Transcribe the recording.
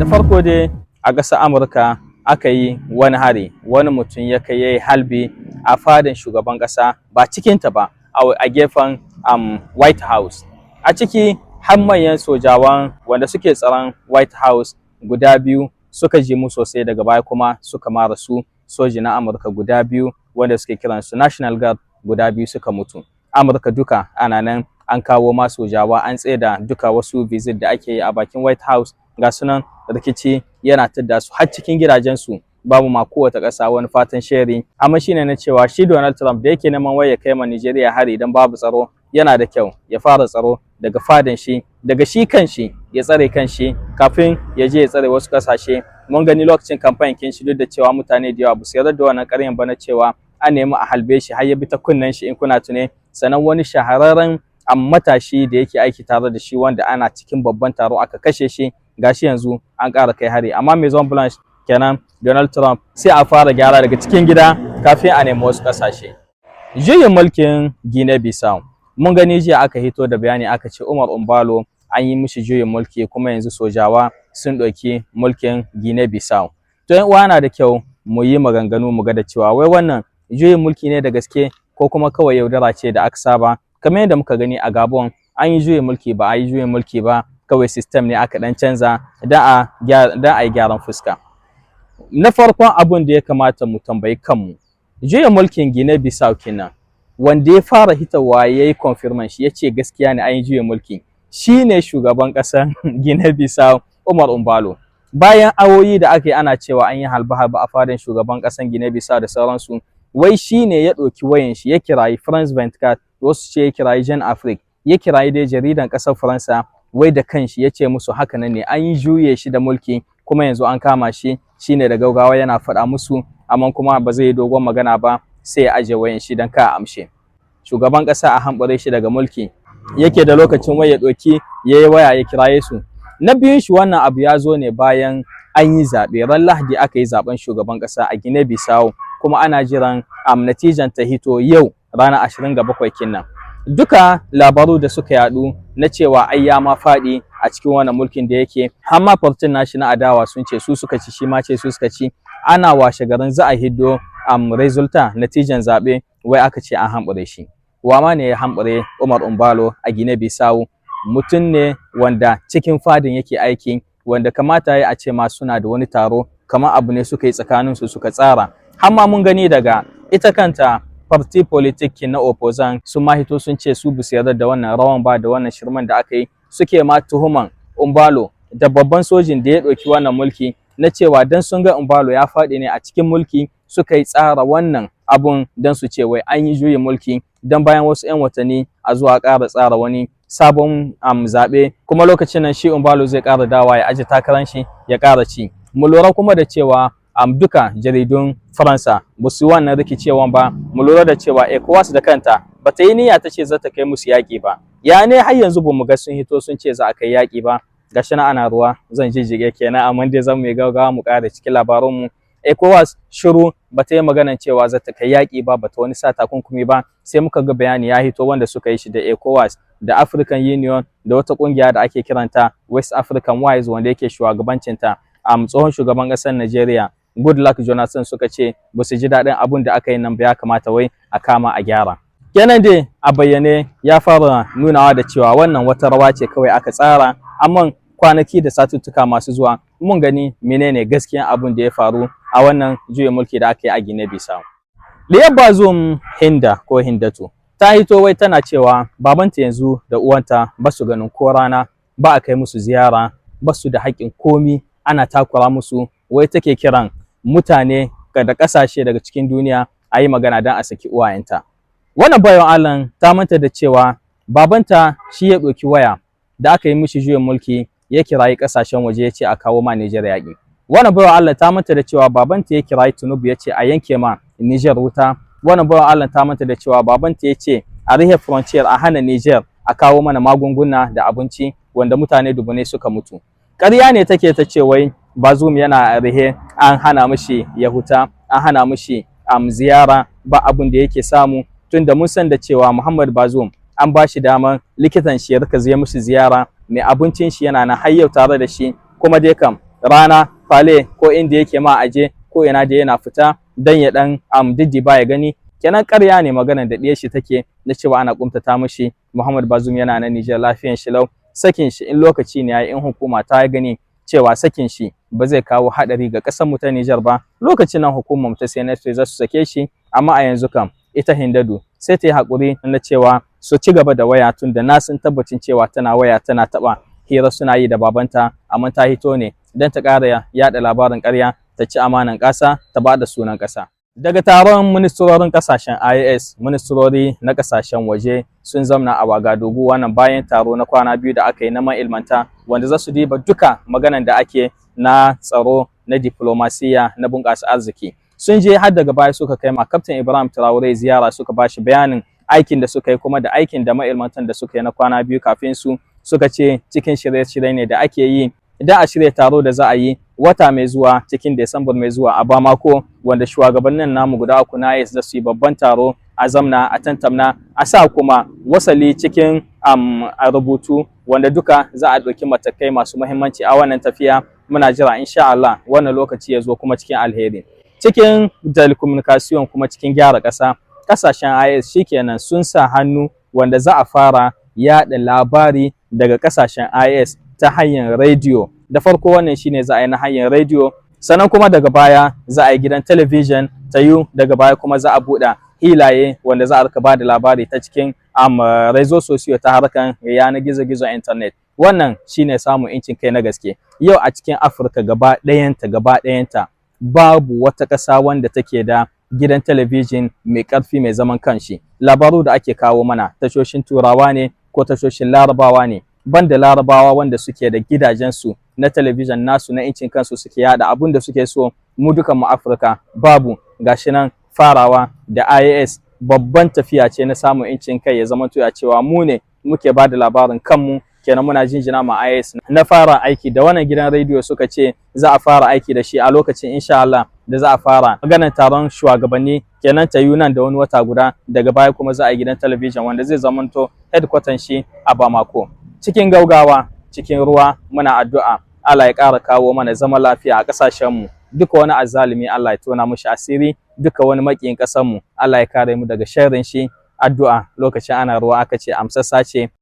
Da farko dai, a ƙasar Amurka aka yi wani hari, wani mutum ya kai yayi halbi a fadan shugaban ƙasa, ba cikinta ba, a gefen White House. A ciki har manyan sojawan wanda suke tsaron White House guda biyu suka ji mu sosai, daga baya kuma suka mara su. Soji na Amurka guda biyu wanda suke kiransu National Guard guda biyu suka mutu. Amurka duka ana nan an kawo ma sojawa, an tsaida duka wasu visit da ake yi a bakin White House. Ga sunan rikici yana tadda su har cikin gidajensu. Babu ma kowace ƙasa wani fatan sheri, amma shine na cewa shi Donald Trump da yake neman wai ya kai ma Nigeria hari idan babu tsaro, yana da kyau ya fara tsaro daga fadan shi, daga shi kan shi, ya tsare kan shi kafin ya je ya tsare wasu ƙasashe. Mun gani lokacin campaign kin shi, duk da cewa mutane da yawa ba su yarda da wannan ƙaryan ba na cewa an nemi a halbe shi har ya bi ta kunnen shi, in kuna tune. Sannan wani shahararren matashi da yake aiki tare da shi, wanda ana cikin babban taro aka kashe shi. Gashi yanzu an ƙara kai hari, amma Maison Blanche kenan. Donald Trump, sai a fara gyara daga cikin gida kafin a nemi wasu ƙasashe. Juyin mulkin Guinea Bissau, mun gani jiya aka hito da bayani, aka ce Umar Embalo an yi mishi juyin mulki, kuma yanzu sojawa sun ɗauki mulkin Guinea Bissau. To yan uwa, na da kyau mu yi maganganu mu ga da cewa wai wannan juyin mulki ne da gaske ko kuma kawai yaudara ce da aka saba, kamar yadda muka gani a Gabon, an yi juyin mulki, ba a yi juyin mulki ba, kawai system ne aka dan canza dan a yi gyaran fuska. Na farkon abun da ya kamata mu tambayi kanmu, juyin mulkin Guinea Bissau kenan, wanda ya fara hitawa ya yi confirmation shi, ya ce gaskiya ne an yi juyin mulki, shine shugaban ƙasar Guinea Bissau Umar Embalo. Bayan awoyi da aka yi ana cewa an yi halba-halba a fadan shugaban ƙasar Guinea Bissau da sauransu, wai shine ya ɗauki wayan shi ya kirayi France 24, wasu ce ya kirayi Jeune Afrique, ya kirayi dai jaridan ƙasar Faransa, wai da kanshi ya ce musu haka nan ne, an yi juye shi da mulki kuma yanzu an kama shi. Shine da gaugawa yana faɗa musu, amma kuma ba zai yi dogon magana ba, sai ya aje wayan shi don ka amshe. Shugaban ƙasa a hambare shi daga mulki, yake da lokacin wai ya ɗauki ya yi waya ya kiraye su? Na biyun shi, wannan abu ya zo ne bayan an yi zaɓe. Ran Lahadi aka yi zaɓen shugaban ƙasa a Guinea Bissau, kuma ana jiran natijan ta hito yau ranar 27 kenan. Duka labaru da suka yadu na cewa ai ya ma faɗi a cikin wannan mulkin da yake, har ma partin nashi na adawa sun ce su suka ci, shi ma ce su suka ci. Ana washe garin za a hiddo résultat, natijan zaɓe, wai aka ce an hambure shi. Wa ma ne ya hambure Umar Embalo a Guinea Bissau? Mutum ne wanda cikin fadin yake aiki, wanda kamata ya a ce ma suna da wani taro, kamar abu ne suka yi tsakanin su suka tsara. Har ma mun gani daga ita kanta parti politique na opposant sun ma hito sun ce su bu yarda da wannan rawan ba, da wannan shirman da aka yi. Suke ma tuhuman Embalo da babban sojin da ya ɗauki wannan mulki, na cewa dan sun ga Embalo ya faɗi ne a cikin mulki suka yi tsara wannan abun, dan su ce wai an yi juyin mulki, dan bayan wasu 'yan watanni a zuwa ƙara tsara wani sabon zaɓe, kuma lokacin nan shi Embalo zai ƙara dawa ya aje takarar shi ya ƙara ci. Mu lura kuma da cewa duka jaridun Faransa ba su wannan rikicewan ba. Mu lura da cewa ECOWAS da kanta ba ta yi niyya ta ce za ta kai musu yaƙi ba. Ya ne har yanzu ba mu ga sun hito sun ce za a kai yaƙi ba? Gashi na ana ruwa, zan jijjige kenan, amma dai zan mu gaugawa mu ƙara cikin labarunmu. ECOWAS shiru, ba ta yi maganan cewa za ta kai yaƙi ba, ba ta wani sa takunkumi ba. Sai muka ga bayani ya hito wanda suka yi shi da ECOWAS da African Union da wata ƙungiya da ake kiranta West African Wise, wanda yake shugabancinta tsohon shugaban ƙasar Najeriya Goodluck Jonathan, suka ce ba su ji daɗin abun da aka yi nan ba, ya kamata wai a kama a gyara. Kenan dai a bayyane ya fara nunawa da cewa wannan wata rawa ce kawai aka tsara, amma kwanaki da satuttuka masu zuwa mun gani menene gaskiyan abun da ya faru a wannan juyin mulki da aka yi a Guinea Bissau. Diyar Bazoum, Hinda ko Hindatu, ta hito wai tana cewa babanta yanzu da uwanta ba su ganin ko rana, ba a kai musu ziyara, ba su da haƙƙin komi, ana takura musu. Wai take kiran mutane da ƙasashe daga cikin duniya a yi magana don a saki uwayenta. Wannan bayan Allah ta manta da cewa babanta shi ya ɗauki waya da aka yi mishi juyin mulki, ya kirayi ƙasashen waje, ya ce a kawo ma Nijar yaƙi. Wannan bayan Allah ta manta da cewa babanta ya kirayi Tinubu, ya ce a yanke ma Nijar wuta. Wannan bayan Allah ta manta da cewa babanta ya ce a rihe frontier, a hana Nijar a kawo mana magunguna da abinci, wanda mutane dubunai suka mutu. Ƙarya ne take ta ce wai Bazoum yana rihe, an hana mishi ya huta, an hana mishi ziyara, ba abin da yake samu, tunda mun san da cewa Muhammad Bazoum an ba shi daman likitan shi ya rika zai mishi ziyara, mai abincin shi yana nan har yau tare da shi. Kuma dai kam Rana fale ko inda yake ma aje ko ina da yana fita dan ya dan diddiba ya gani. Kenan ƙarya ne maganar da ɗiyar shi take na cewa ana kumtata mishi. Muhammad Bazoum yana na Nijar, lafiyan shi lau. Sakin shi in lokaci ne yayi, in hukuma ta gani cewa sakin shi ba zai kawo haɗari ga ƙasar mu ta Nijar ba, lokacin nan hukumar mu ta CNSP za su sake shi. Amma a yanzu kam ita Hindadu sai ta yi haƙuri na cewa su ci gaba da waya, tun da na san tabbacin cewa tana waya, tana taɓa hira suna yi da babanta, amma ta hito ne don ta ƙara yaɗa labarin ƙarya, ta ci amanan ƙasa, ta ba da sunan ƙasa. Daga taron ministrorin ƙasashen IAS, ministrori na ƙasashen waje sun zamna a Wagadugu, wannan bayan taro na kwana 2 da aka yi na ma'ilmanta, wanda za su diba duka maganan da ake na tsaro, na diplomasiya, na bunƙasa arziki. Sun je har daga baya suka kai ma Kaftin Ibrahim Traore ziyara, suka bashi bayanin aikin da suka yi kuma da aikin da ma'ilmantan da suka yi na kwana 2 kafin su. Suka ce cikin shirye-shirye ne da ake yi idan a shirya taro da za a yi wata mai zuwa, cikin Desambar mai zuwa a Bamako, wanda shugabannin namu guda 3 na IAS da su yi babban taro, a zamna a tantamna, a sa kuma wasali cikin a rubutu, wanda duka za a ɗauki matakai masu muhimmanci a wannan tafiya. Muna jira insha Allah wannan lokaci ya zo kuma cikin alheri. Cikin telecommunication kuma cikin gyara ƙasa, ƙasashen IAS shikenan sun sa hannu wanda za a fara yaɗa labari daga ƙasashen IAS ta hanyar rediyo. Da farko wannan shine za a yi na hanyar rediyo, sannan kuma daga baya za a yi gidan talabijin ta yu, daga baya kuma za a buɗe hilaye wanda za a rika ba da labari ta cikin rezo sosiyo, ta harkan yanar gizo-gizo, internet. Wannan shine samun incin kai na gaske. Yau a cikin Afirka gaba ɗayanta babu wata ƙasa wanda take da gidan talabijin mai ƙarfi mai zaman kanshi. Labaru da ake kawo mana tashoshin Turawa ne ko tashoshin Larabawa ne, banda Larabawa wanda suke da gidajensu na talabijin nasu na incin kansu, suke yada abun da suke so. Mu dukan mu Afirka babu. Gashi nan farawa da IAS babban tafiya ce na samun incin kai, ya zama ya cewa mu ne muke ba da labarin kanmu. Kenan muna jinjina ma IAS na fara aiki da wannan gidan rediyo. Suka ce za a fara aiki da shi a lokacin insha Allah da za a fara maganar taron shugabanni, kenan ta nan da wani wata guda. Daga baya kuma za a yi gidan talabijin wanda zai zamanto headquarter shi a Bamako. Cikin gaugawa, cikin ruwa, muna addu'a Allah ya ƙara kawo mana zaman lafiya a ƙasashenmu. Duka wani azzalumi Allah ya tona mushi asiri, duka wani maƙiyin ƙasarmu Allah ya kare mu daga sharrin shi. Addu'a lokacin ana ruwa aka ce amsassa ce.